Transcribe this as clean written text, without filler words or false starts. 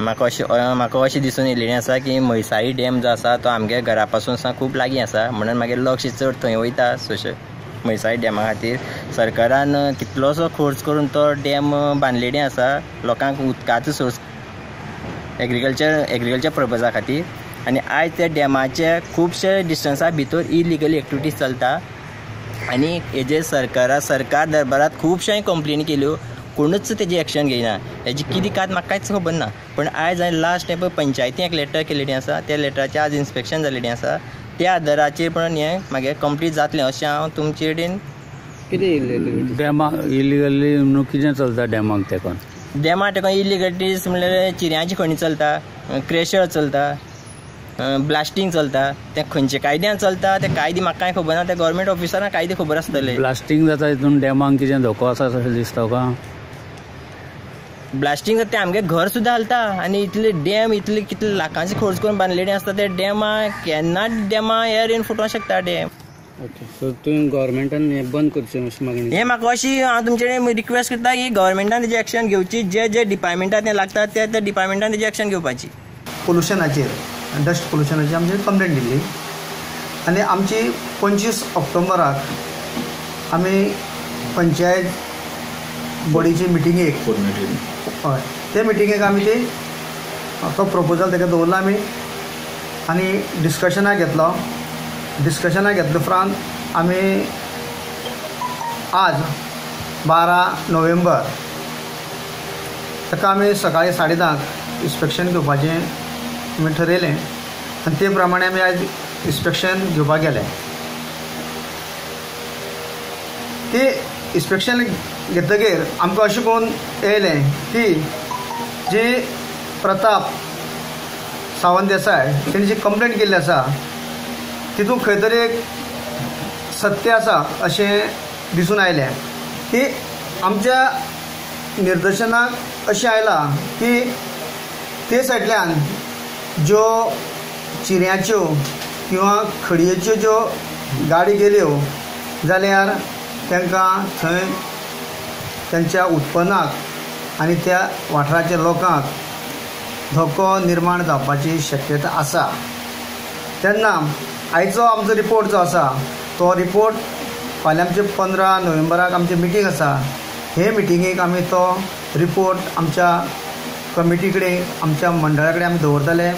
म्हाका अशें दिसून येयलेलें आसा की म्हैसाळी डॅम जो आसा तो आमगे घरा पासून खूब लागीं आसा, म्हणून मागीर लक्ष चड थंय वयता. सोशे म्हैसाळी डॅमा खातीर सरकारान कितलोसो खर्च करून तो डॅम बांदलेले आसा लोकांक उदकाचो सोर्स एग्रीकल्चर पर्पजा खातीर. आनी आयज त्या डॅमाचे खुबशे डिस्टन्सा भितर इलिगली एक्टिविटीज चलता आनी हेजेर सरकार दरबारात खुबशे कंप्लेनी केल्यो, कोणूच तेजी एक्शन घेयना. हेजी कितें कात म्हाका कांयच खबर ना, पूण आयज हांवें लास्ट टायम पळय पंचायतीन एक लेटर केलेली आसा, त्या लेटराचें आज इन्स्पेक्शन जाल्लेलें आसा. त्या आदाराचेर पण हें मागीर कंप्लीट जातलें अशें हांव तुमचे कडेन. कितें डॅमाक इलिगली न्हू कितें चलता डॅमाक तेकून? डॅमा तेकून इलिगलिटीज म्हणल्यार चिऱ्यांची खणी चलता, क्रेशर चलता, ब्लास्टींग चलता. ते खंयचे कायद्यान चलता ते कायदे म्हाका कांय खबर ना, ते गव्हर्मेंट ऑफिसरांक कायदे खबर आसतले. ब्लास्टींग जाता हितून डॅमाक कितें धोको आसा अशें दिसता का? ब्लास्टींग जाता ते आमगे घर सुद्दां हालता आनी इतले डॅम इतले कितले लाखांचे खर्च करून बांदलेले आसता ते डॅमा केन्ना डॅमा एयर येवन फुटोवंक शकता डॅम. ओके, सो तुवें गव्हर्मेंटान हें बंद करचें अशी मागणी? हें म्हाका अशी हांव तुमचे कडेन रिक्वेस्ट करता की गव्हर्मेंटान तेजें एक्शन घेवची, जे जे डिपार्टमेंटान तें लागता त्या त्या डिपार्टमेंटान तेजें एक्शन घेवपाची. पोल्युशनाचेर, डस्ट पोल्युशनाचेर आमची कंप्लेन दिल्ली आनी आमची 25 ऑक्टोबराक आमी पंचायत बॉडीची मिटिंगेक, हय, ते मिटिंगेक आमी ती तो प्रपोजल ताका दवरला आमी आनी डिस्कशनाक घेतलो. डिस्कशनाक घेतले उपरांत आमी आज 12 नोव्हेंबर ताका आमी सकाळी 10:30 इन्स्पेक्शन घेवपाचें आमी ठरयलें आनी ते प्रमाणे आमी आज इन्स्पेक्शन घेवपाक गेले. ते इन्स्पेक्शन घेतकीर आमकां अशें करून येयलें की जी प्रताप सावंत देसाय तेणी जी कंप्लेन केल्ली आसा तितून खंय तरी एक सत्य आसा अशें दिसून आयलें. की आमच्या निर्देशनाक अशें आयलां की ते सायडल्यान ज्यो चिऱ्यांच्यो किंवा खडयेच्यो ज्यो गाडी गेल्यो जाल्यार तांकां थंय तांच्या उत्पन्नाक आनी त्या वाठाराच्या लोकांक धोको निर्माण जावपाची शक्यता आसा. तेन्ना आयचो आमचो रिपोर्ट जो आसा तो रिपोर्ट फाल्यां आमचे 15 नोव्हेंबराक आमची मिटींग आसा. हे मिटिंगेक आमी तो रिपोर्ट आमच्या कमिटी कडेन, आमच्या मंडळा कडेन आमी दवरतले.